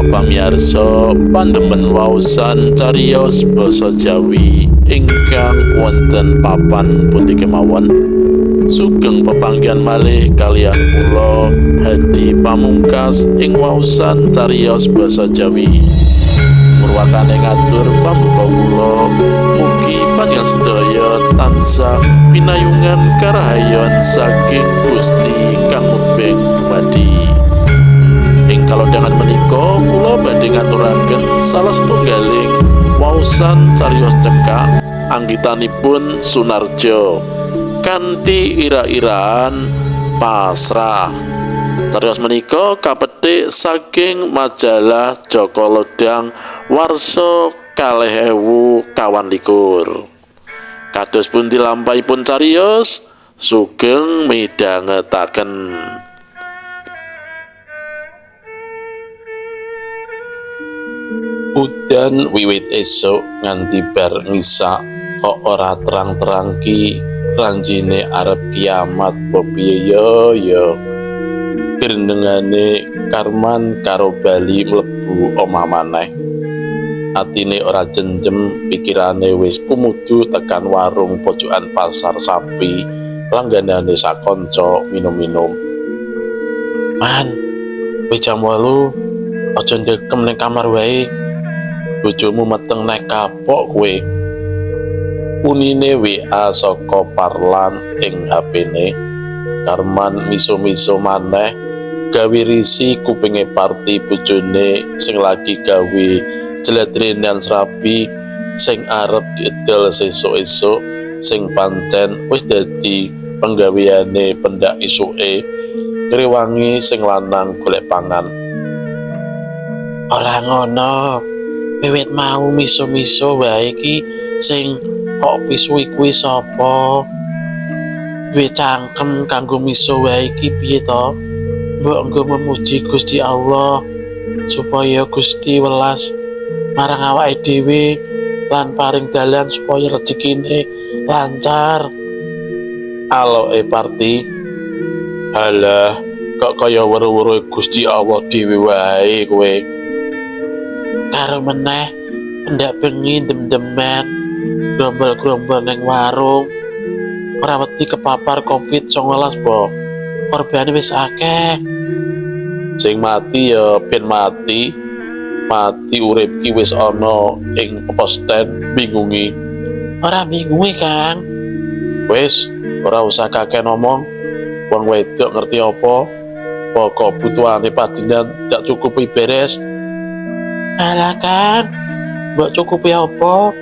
Para pamirsa, pandemen waosan cariyos basa Jawi ingkang wonten papan pundi kemawon. Sugeng pepanggihan malih kaliyan kula Hadi Pamungkas ing waosan cariyos basa Jawi. Murwakane ngatur pambuka kula, mugi panjenengan sedaya tansah pinayungan karahayon saking Gusti kang mubeng dumadi. Ing kalodhangan menika kula badhe ngaturaken salah setunggaling waosan cariyos cekak anggitanipun Sunarjo kanthi ira-iraan pasrah. Cariyos menika kapethik saking majalah Joko Lodang warsa 2022. Kados pundi lampahipun cariyos, sugeng midhangetaken. Udan wiwit esuk nganti bar ngisak kok ora terang-terang ki ranjine arep kiamat po piye yo yo. Gerendengane Karman karo bali mlebu omah maneh. Atine ora jenjem, pikirane wis kumudu tekan warung pojokan pasar sapi langganane sakonco minum-minum. Man, wis jam 8, aja ndekem ning kamar wae. Bojomu meteng nek kapok kowe. Unine WA saka Parlan ing HP-ne. Karman miso-miso maneh gawe risi kupinge Parti bojone sing lagi gawe jledrenan serabi sing arep diedol sesuk-esuk sing pancen wis dadi penggaweane pendak isuke ngrewangi sing lanang golek pangan. Ora ngono, wiwit mau miso-miso wae iki sing kok pisuhi kuwi sapa? Duwe cangkem kanggo miso wae iki piye to? Mbok nggo memuji Gusti Allah supaya Gusti welas marang awake dhewe lan paring dalan supaya rezekine lancar. Aloke Parti, halah kok kaya weru-weru Gusti Allah dhewe wae kowe. Karo meneh pendak bengi dem-demen grombol-grombol ning warung ora wedi kepapar Covid-19 po. Korbane wis akeh. Sing mati ya ben mati. Mati urip ki wis ana ing posten bingungi. Ora bingungi, Kang. Wis, ora usah kakek ngomong. Wong wedok ngerti apa? Pokok butuhane padinan tak cukupi beres. Alah, Kang, mbok cukupi apa?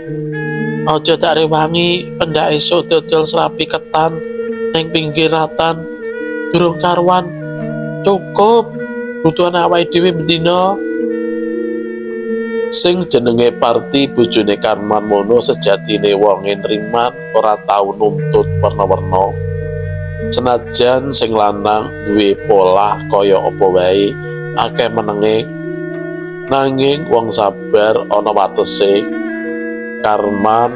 Aja tak rewangi pendak esuk dodol serapi ketan ning pinggir ratan. Durung karuan. Cukup butuhan awake dhewe bendina. Sing jenenge Parti bojone Karman mono sejatine wonge nriman ora tau nuntut werna-werna. Senajan sing lanang duwe polah kaya apa wae akeh menenge, nanging wong sabar ana watese. Karman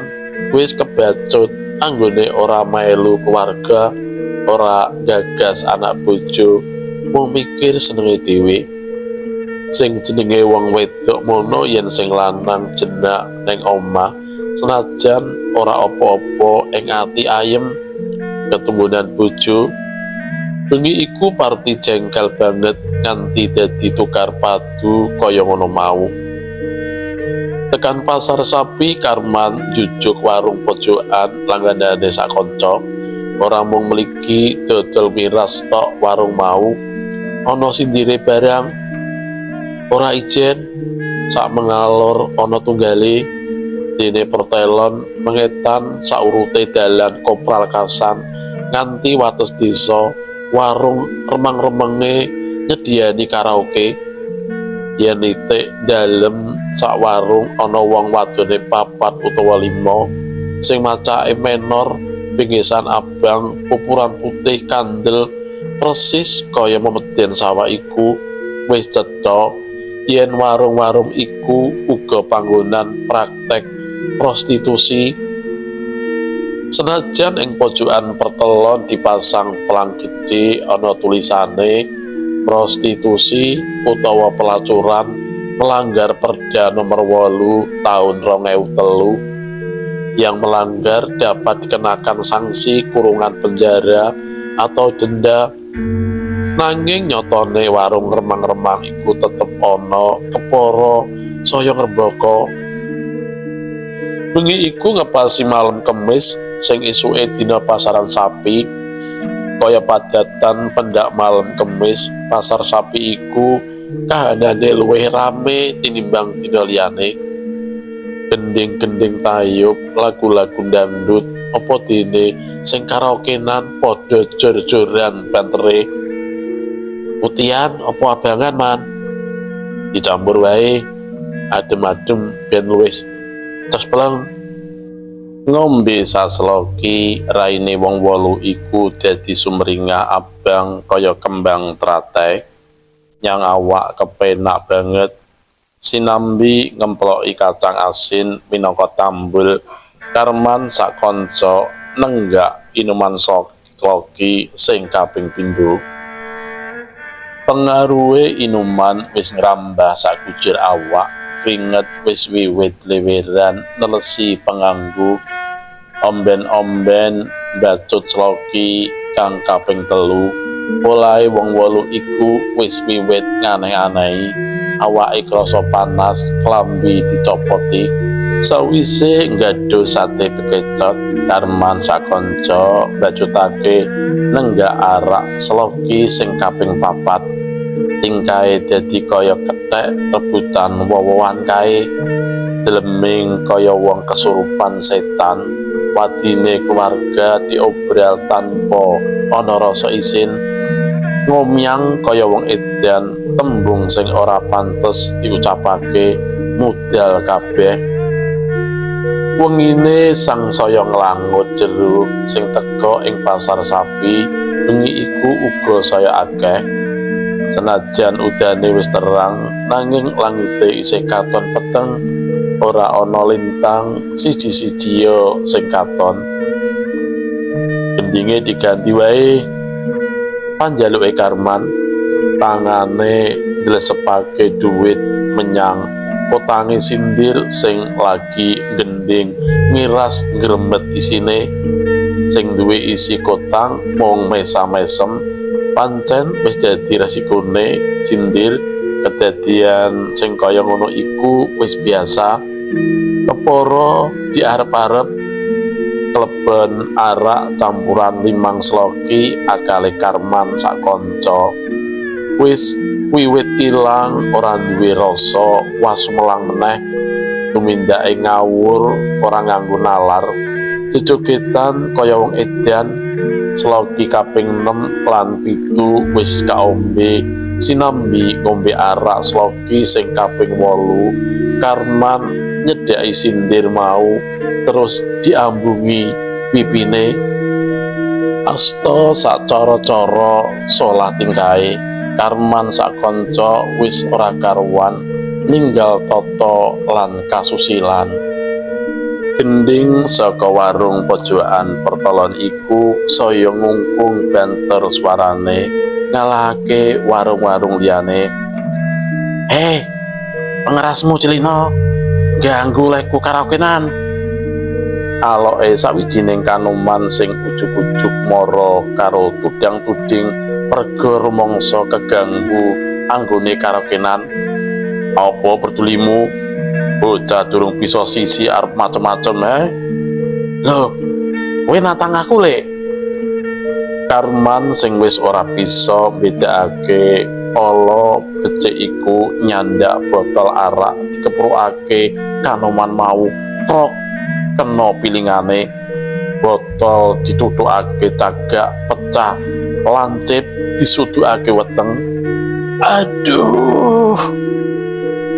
wis kebacut anggone ora melu keluarga, ora gagas anak bojo, mung mikir senenge dhewe. Sing jenenge wong wedok mono yen sing lanang jenak ning omah senajan ora apa-apa ing ati ayem ketunggunan bojo. Bengi iku Parti jengkel banget nganti dadi tukar padu kaya ngono mau. Tekan pasar sapi Karman jujuk warung pojokan langganane sakonco. Ora mung mligi dodol miras tok warung mau, ana sindire barang ora ijen sak mengalor ana tunggale. Dene pertelon mengetan saurute dalan Kopral Kasan nganti wates desa. Warung remang-remenge nyediani karaoke. Yen nitik dalem sak warung ana wong wadone 4 utawa 5 sing macake menor, bingisan abang, pupuran putih kandel persis kaya memeden sawah iku. Wis cetha yen warung-warung iku uga panggonan praktek prostitusi. Senajan ing pojokan pertelon dipasang pelang gedhe ana tulisane prostitusi utawa pelacuran Melanggar Perda Nomor 8 Tahun 2003. Yang melanggar dapat dikenakan sanksi kurungan penjara atau denda. Nanging nyotone warung remang-remang iku tetep ana, kepara saya ngrembaka. Bengi iku ngepasi malam Kemis sing isuke dina pasaran sapi. Kaya padatan pendak malam Kemis, pasar sapi iku kahanane luwih rame tinimbang dina liyane. Gending-gending tayub, lagu-lagu dangdut, apa dene sing karaokenan padha jor-joran bantere. "Putihan apa abangan, Man?" "Dicampur wae, adem-adem ben luwih cespleng." Ngombe sasloki, raine wong wolu iku dadi sumringah abang kaya kembang teratai. Nyang awak kepenak banget. Sinambi ngemploki kacang asin minangka tambul, Karman sak kanca nenggak inuman sloki sing kaping pindho. Pengaruhe inuman wis ngrambah sakujur awak, kringet wis wiwit leweran nelesi penganggu. Omben-omben mbacut sloki kang kaping telu, polahe wong wolu iku wis wiwit nganeh-anehi, awake krasa panas, klambi dicopoti. Sawise nggaduh sate bekecot, Karman sakanca mbacutake nenggak arak sloki sing kaping papat. Tingkahe dadi kaya kethek rebutan woh-wohan kae. Dleming kaya wong kesurupan setan, wadine keluarga diobral tanpa ana rasa isin. Ngomyang kaya wong edan, tembung sing ora pantes diucapake mudal kabeh. Wengine sangsaya nglangut jero, sing teka ing pasar sapi bengi iku uga saya akeh. Senajan udane wis terang, nanging langite isih katon peteng, ora ana lintang siji-sijiya sing katon. "Gendinge diganti wae," panjaluke Karman, tangane ndlesepake duit menyang kotange sindir sing lagi gending miras ngremet isine. Sing duwe isi kotang mung mesam-mesem. Pancen wis dadi resikone sindir, kedadian sing kaya ngono iku wis biasa. Kepara diarep-arep, kleben arak campuran limang sloki, akale Karman sak kanca wis wiwit ilang, ora duwe rasa wasumelang meneh, tumindake ngawur, ora nganggo nalar, jejogetan kaya wong edan. Sloki kaping 6 lan 7 wis kaombe, sinambi ngombe arak sloki sing kaping 8, Karman nyedhaki sindir mau terus diambungi pipine. Asta sacara-cara solah tingkahe Karman sak kanca wis ora karuan, ninggal tata lan kasusilan. Gending saka warung pojokan pertelon iku saya ngungkung banter suarane, ngalahake warung-warung liyane. "Eh, pengerasmu cilino, ganggu leku karaokenan," aloke sawijining kanoman sing ujug-ujug mara karo tudang-tuding merga rumangsa keganggu anggone karaokenan. "Apa pedulimu? Bocah durung bisa sisi arep macem-macem, eh? Lho, kowe nantang aku, Lek?" Karman sing wis ora bisa mbedakake ala becik iku nyandak botol arak dikeprukake kanoman mau, trok kena pilingane. Botol dituthukake cagak pecah lancip, disudukake weteng. Aduh!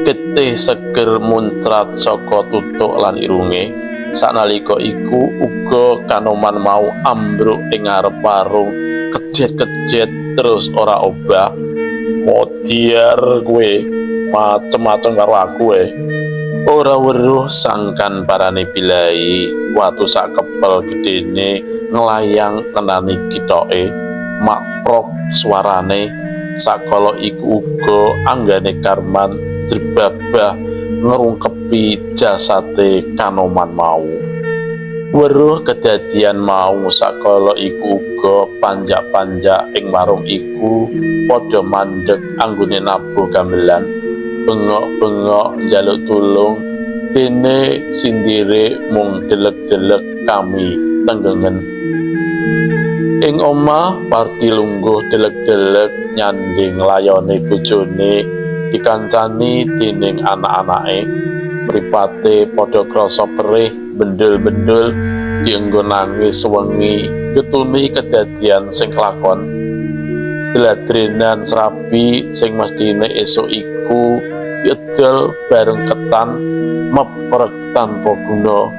Getih seger muncrat saka tutuk lan irunge. Sanalika iku uga kanoman mau ambruk ing ngarep warung, kejet-kejet terus ora obah. "Modiar kowe, macem-macem karo aku, eh?" Ora weruh sangkan parane bilai, watu sak kepel gedene nglayang ngenani githoke. Makprok suarane. Sakala iku uga anggane Karman jrebabah ngrungkepi jasate Kanoman mau. Weruh kedadian mau, sakala iku uga panjak-panjak ing warung iku padha mandeg anggone nabuh gamelan, bengok-bengok njaluk tulung, dene sindire mung delek-delek kami tenggengen. Ing omah, Parti lungguh delek-delek nyanding layone bojone, dikancani dening anak-anake. Mripate padha krasa perih, bendul-bendul dienggo nangis sewengi, getuni kedadian sing kelakon. Dladrenan serabi sing mestine esuk iku diedol bareng ketan meprek tanpa guna.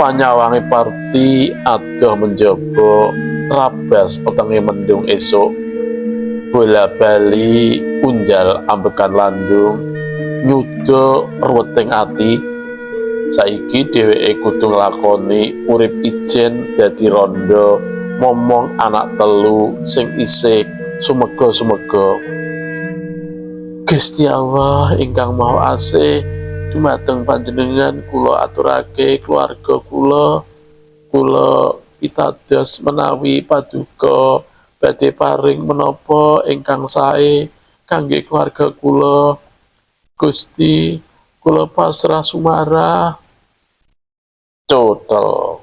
Panyawange Parti adoh menjaba trabas petenge mendung esuk. Bola bali unjal ambekan landung nyuda ruweting ati. Saiki dheweke kudu nglakoni urip ijen dadi rondo, momong anak telu sing isih sumega-sumega. Gusti Allah ingkang Maha Asih, dumateng panjenengan kula aturake keluarga kula. Kula pitados menawi paduka badhe paring menapa ingkang sae kangge keluarga kula. Gusti, kula pasrah sumarah. Total.